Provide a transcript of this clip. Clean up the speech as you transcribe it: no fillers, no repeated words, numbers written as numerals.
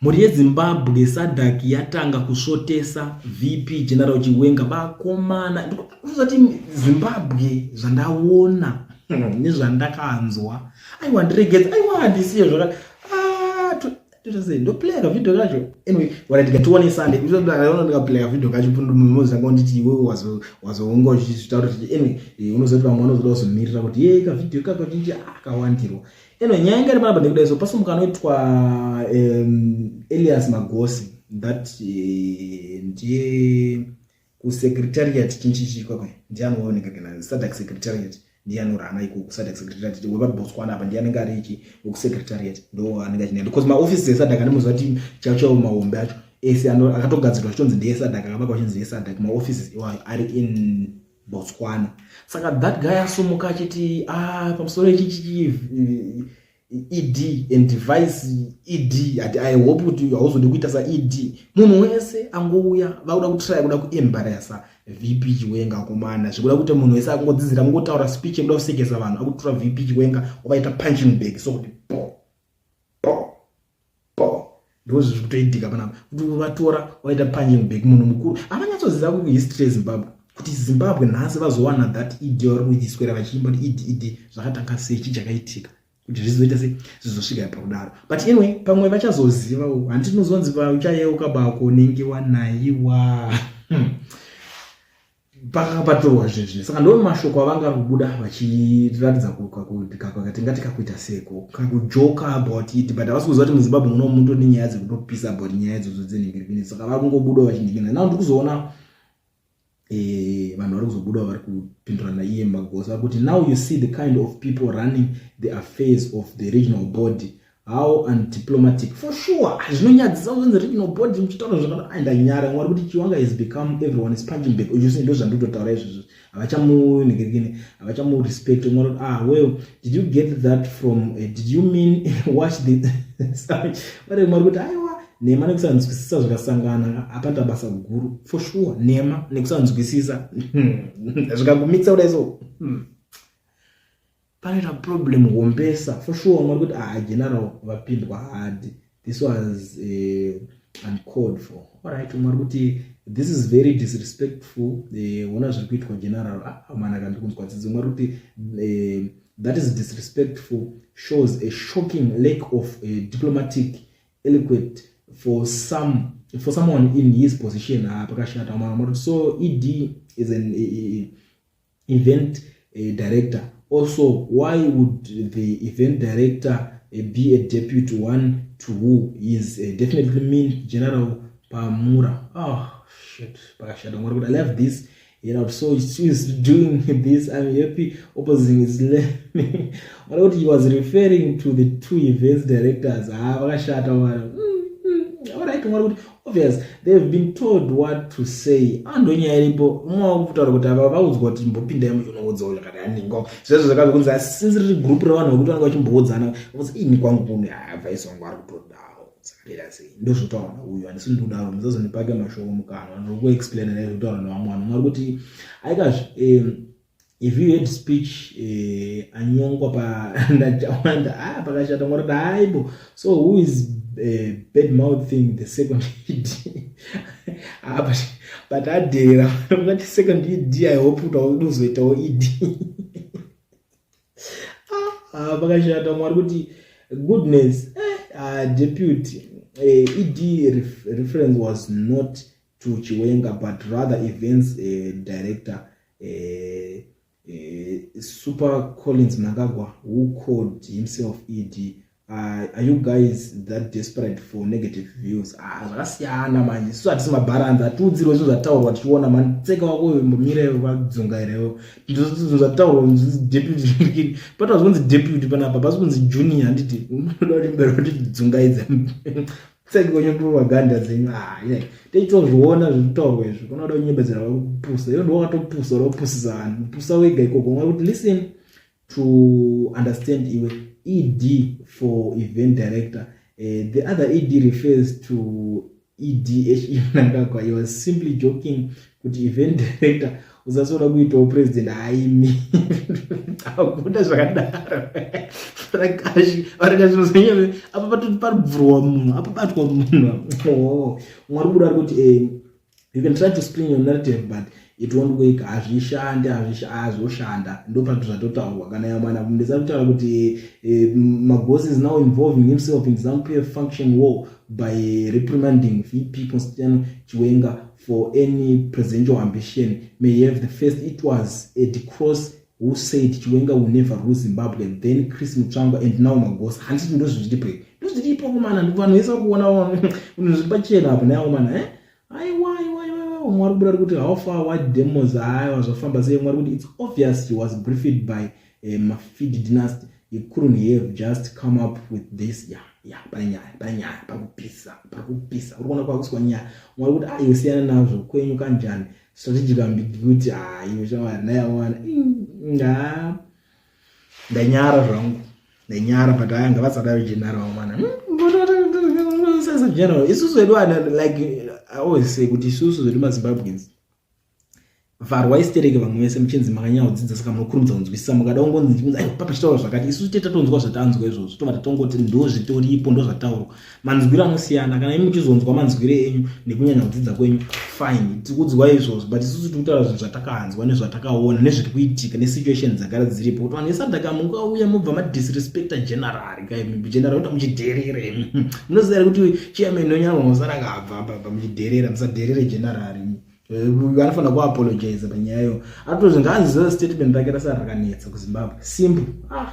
Mhuri yeZimbabwe, SADC yatanga kusvotesa VP General Chiwenga. Vakomana, ndikuzoti Zimbabwe, zvandaona nezvandakanzwa, aiwa, ndiregedza, aiwa, handisiye zvaka ah, toita sei? Ndoplaya kavideo kacho. Anyway, wala tikatione Sunday, ndikaplaya kavideo kacho, mozanga nditi iwewe wazoonga uchitaura kuti anyway, unozoti vamwe vanozoda kuzomirira kuti ye kavideo kako chinchi akawandirwa. Anyway, nyaya inga iri panapa ndekudai so, pasumuka anoitwa Elias Magosi, that ndiye kusecretariat chinchichi kwakwe, ndiye anooneka kana SADC secretariat, ndiye anorana ikoko SADC secretariat wepaBotswana apa, ndiye anenge ari ichi wekusecretariat, ndo anenge achinenda because maofisi eSADC anomuziva kuti chaicho chaiwo mahombe acho ese akatogadzirwa achitonzi ndeye SADC, akavakwa achinzi eSADC, maoffices iwayo ari in Botswana. Saka that guy asumuka achiti, ah, pamusoro ichichi ED and vice ED, ati I hope kuti hauzodi kuita saED. Munhu wese angouya vakuda kutraya kuda kuembarasa VP Chiwenga. Komana, zvikuda kuti munhu wese akungodzidzira kungotaura speech yekuda kusekesa vanhu, akutora VP Chiwenga wavaita punching bag, so kuti po po po, ndo zviri kutoitika panapa, kuti vatora waita punching bag munhu mukuru. Havanyatsoziva kuhistory yeZimbabwe, kuti Zimbabwe nhasi vazowana that ED vari kuiswera vachiimba kuti ED ED, zvakatanga sei, chii chakaitika kuti zvizoita sei, zvizosvika pakudaro. But anyway, pamwe vachazozivawo. Handiti tinozonzi pauchayeuka bako unenge wanaiwa. Pakapatorwa zvezvi. Saka ndo mashoko avanga kubuda vachiratidza tingati kakuita seko kakujoka about it, but havasi kuziva kuti muZimbabwe muno mutone nyaya dzekutopisa about nyaya idzodzo dzenhingirikini. Saka vari kungobuda vachinhingirina. Now ndiri kuzoona vanhu vari kuzobuda vari kupindurana iye Magosi, vari kuti, "Now you see the kind of people running the affairs of the regional body. How undiplomatic." For sure, zvinonyadzisa kuzonzi regional body muchitaura zvakada. Aindanyara mwari kuti Chiwenga has become everyone is punching bag. Uchusi ndo zvanditotaura izvozvo, havachamunhingirikini, havachamurespect. Mwari kuti, "Ah, well, did you get that from did you mean watch the vari?" Mwari kuti, "Aiwa, nhema nekusanzwisisa zvakasangana, apanda basa guru." For sure, nhema nekusanzwisisa zvikakumitsa kudai so panoita problem hombesa. For sure, mwari kuti, "Ah, general vapindwa hard. This was uncalled for." Alright, mwari kuti, "This is very disrespectful. Ona zviri kuitwa general." Ah, manaka, ndikunzwa tsitsi. Mwari kuti, "That is disrespectful, shows a shocking lack of diplomatic etiquette for someone in his position." Ah, pakashata. Mwari, so ED is an event director also. Why would the event director be a deputy one to who is definitely mean General Pamura? Oh shit, pakashata. Mwari kuti, "I love this. So she's doing this. I'm happy opposing is." Mwari kuti he was referring to the two events directors. Ah, vakashata. Mwari, alright. Mwari kuti, "Obvious they've been told what to say." Andonyaya iripo, umwe wakutaura kuti ava vaudzwa kuti mbopindai muchinoudzawo zvakati aningo zvezvo zvakazvo kunzi since riri group revanhu vekuti vanenge vachimboudzana, ini kwangu kuno vice wangu ari kutodawo, saka sei ndozvotaura nauyu, handisi ndikudaro, musazondipake mashoko mukanwa, ndiri kuexplaina nezvotaura nevamwe vanhu. Mwari kuti, aikazve if you had speech anyongwa pandachawanda. Ah, pakashata. Mwari kuti, "Haibo, so who is bad mouthing the second ED?" Ah, but adhera ungati second ED, I hope kuti auzoitawo ED. Ah, pakashata. Mwari kuti, "Goodness, deputy ED reference was not to Chiwenga but rather events director Super Collins Mnangagwa, who called himself ED. Are you guys that desperate for negative views?" Ah, zvakasiyana manje, isu hatisi mabharanzi, hatiudzirwe zvinhu zvataurwa tichiona. Manitseka wako mbomire vadzungairewo zvinhu zvataurwa deputy, pataura zvikunzi deputy panapa, pasi kunzi junior. Handiti unoda kuti mberi kuti dzungaidze tseki kwenyu ganda dzenyu? Ah, tichitozviona zvekutaurwa izvi, kunoda kunyembedzera vakupusa. Iwe ndo wakatopusa, uda kupusisa vanhu, pusa wega ikoko. Mwari kuti, "Listen to understand iwe. ED for event director. The other ED refers to EDHE Mnangagwa. He was simply joking kuti event director Usasoda kuitawo president haimi. Hakuna zvakadaro. Varakashi, varakashi musanyame. Apa patoti paribvurwa munhu, apa batwa munhu. Oh, mwari kuda ari kuti you can try to spin your narrative, but it won't work. Hazvishandi, hazvoshanda. Ndopato zvatotaurwa kana yamwana ndisati kutaura kuti Magosi is now involving himself in ZANU PF faction war by reprimanding VP Constantino Chiwenga for any presidential ambition may have. The first, it was Eddie Cross who said Chiwenga will never rule Zimbabwe, then Chris Mutsvangwa, and now Magosi. Handiti ndozviripo, ndozviripo komana. Vanhu vese vari kuona zvinhu zviri pachena apo naye komana, eh? Aiwa, aiwa, aiwa. Mwari kubuda ari kuti, "How far what demos?" Aiwa, zvafamba sei? Mwari kuti it's obvious he was briefed by Mafid dynasty. He couldn't have just come up with this. Ya, pane nyaya, pane nyaya, pari kupisa, pari kupisa. Uri kuona kwakuswa nyaya. Mwari kuti aiwe, siyana nazvo kwenyu kanjani. Strategic ambiguity. Aiwe shamwari, naye mwana nga ndanyara zvangu, ndanyara, but aya ngavasadaro general mana sasa general. Isusu vedu, like I always say kuti isusu zvedu maZimbabweans, vharwai stereke. Vamwe vese muchinzi makanyanya kudzidza, saka munokurumidza kunzwisisa. Mukada kungonzi, "Aiwa, papa chitaura zvakati," isusu tete tatonzwa zvatanzwa izvozvo, tobva tatongoti ndo zvitoripo, ndo zvataurwa. Manzwiro anosiyana. Kana imi muchizonzwa manzwiro enyu nekunyanya kudzidza kwenyu, fine, tikudzwa izvozvo, but isusu tiri kutaura zvinhu zvatakanzwa nezvatakaona nezviri kuitika nesituation dzagara dziripo, kuti vanhu veSADC mungauya mubva madisrespecta general kaimi. General kuti muchidherere, munoziva here kuti chairman wenyama musara akabva baba muchidherera? Musadherere general. Vanofanira kuapologiza panyaya iyo. Atozvi ngaanziziva statement rake rasara rakanetsa kuZimbabwe. Simple. Ah.